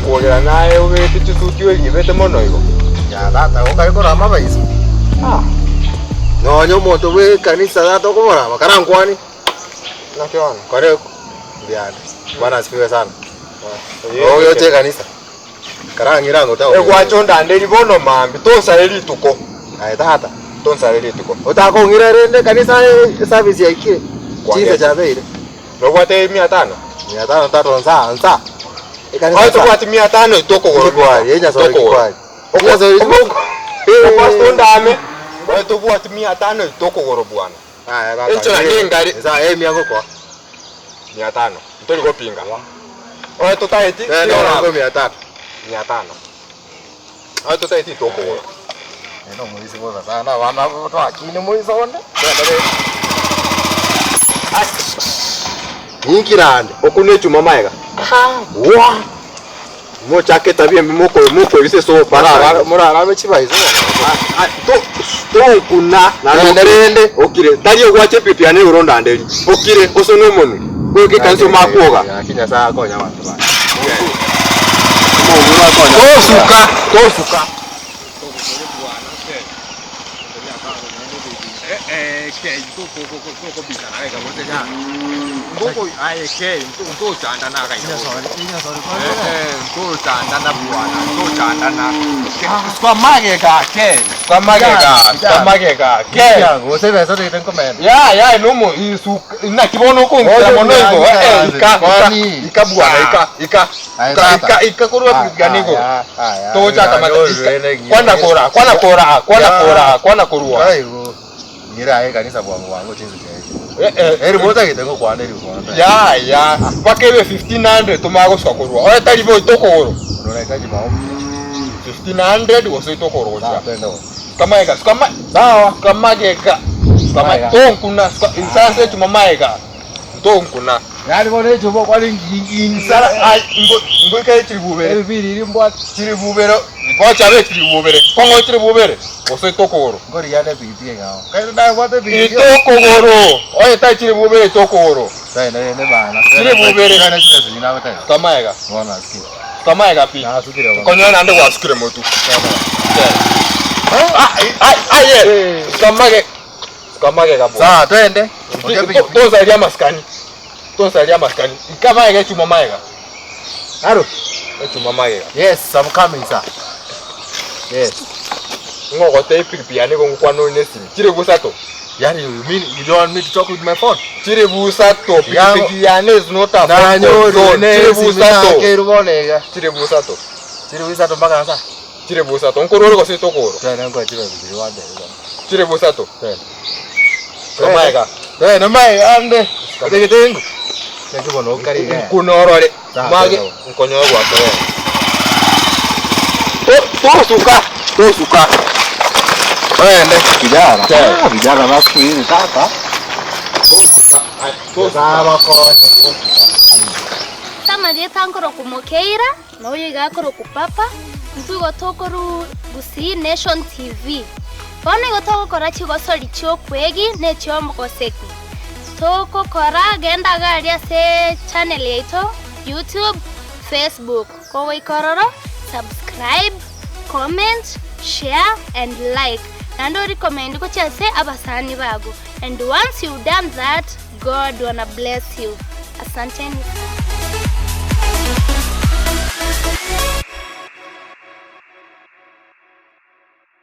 Ngokorera naye obegete chisuti oeribete mono igo. Ya tata okare korama abaiso. Ah. Nonya omonto bw'ekanisa tata okomorama karankwane. Naki bono? Kore mbuya ande. Bwana asifiwe sana. Ogocha ekanisa. Karang'ira ango taoni. Egwacha ondanderie bono mambia, tonsare rituko. Aye tata. Tonsare rituko. Otakong'ira rende ekanisa eservice yaikire. Chinsa chiabeire. Nobwate mia tano? Mia tano tata nsa nsa. Ekanisa Oye tobwati mia tano tokogora. Kikwari, enyasore kikwari. Enyasore Pastor ndame. Oye tobwati mia tano tokogora bwana. Aya baba. Enchera nengari. Nsa emia ngokoa. Mia tano. Ntori gopinga. Oye totaeti. Nenda orango mia tano. Mia tano. Oye totaeti tokogora. Nenda omoisi bosa sana abana abo twakine moiso onde. Twende rende. Ninki rande okune echuma maega. Wa! Mochake etabia embe moko mokoebisa ase Morara oboparara. morarame chibaiso bono. To tokuna Naende rende. Okire tari ogwacha epipi yane igoro ndanderi. Okire osone omonwe. Goika ekanisa omakwoga. Gaki Nyasaye akonye abanto baye. Omonguru akonye. Tosuka tosuka. Naki bono okongusa mono igo eh, ika ika ika bwana ika ika ika ika ika korwa pikipiki igoro togochaka mata kwana kora kwana kora kwana kora kwana korwa Ngira aye kanisa bwango bwango chinsu chiaye. Eh, eh, Eri botagete ngokwana eri bwana. ya ya mpaka ebe 1500 tomagosuka korwa oye tari bo itokogoro Unahitaji maombi. 1500 gose itokogoro Sawa, gochia twende huko. kamaega sukama Sawa. sukamagega sukama Maega. tonkuna suka insasa echuma maega ntonkuna Yaani bona echo kwali insara ai ngo ngoika chiri bubere ebibiri iri mbwa chiri bubere bocha be chiri bubere kongo chiri bubere gose itokogoro ngori yane pikipiki ngao. Kaito dai bwate pikipiki. itokogoro oye tai chiri bubere itokogoro Twende rende bana. Chiri bubere. Twende chile sina bata. sukamaega Bona sikia. sukamaega pi Na sukire bona. konyo nande gwasukire motu aye sukamage sukamage kabo Sawa, twende. Ongea pikipiki. tonsalia maskani tonsalia maskani ikamaega echuma maega Aro. echuma maega Yes, I'm coming sir. Yes. ng'ogote epikipiki yane igo ngokwana ore na esimi chire busato Yaani you mean you don't want me to talk with my phone? chire busato pikipiki yane is not a phone Nanyori control. ne chire esimi busato nakerubonega. chire busato Chiri busato mpaka sasa. chire busato nkorwa ore gose itokoro Twende ngo chiri bibiri wande. chire busato Twende. kamaega Twende mai ande. Otegete ngo. Nakibono okari. nkunorore Sawa, mage sawa. nkonyoe gwake tosuka tosuka Twende vijana. Twende. Ah, vijana na siku hizi tata. Sawa kwa. Tamarieta nkoroku Mokeira na oyo iga akoroku Papa, intwe igo tokoru Gusii Nation TV. Bono igo togokora chigosori chia okwegi na echia omogoseki. Togokora genda iga aria ase channel yaito YouTube, Facebook. Kogoika ororo, subscribe, comment, share and like. Naende orecommend gochia ase abasani bago. And once you've done that, God wanna bless you. Asanteni.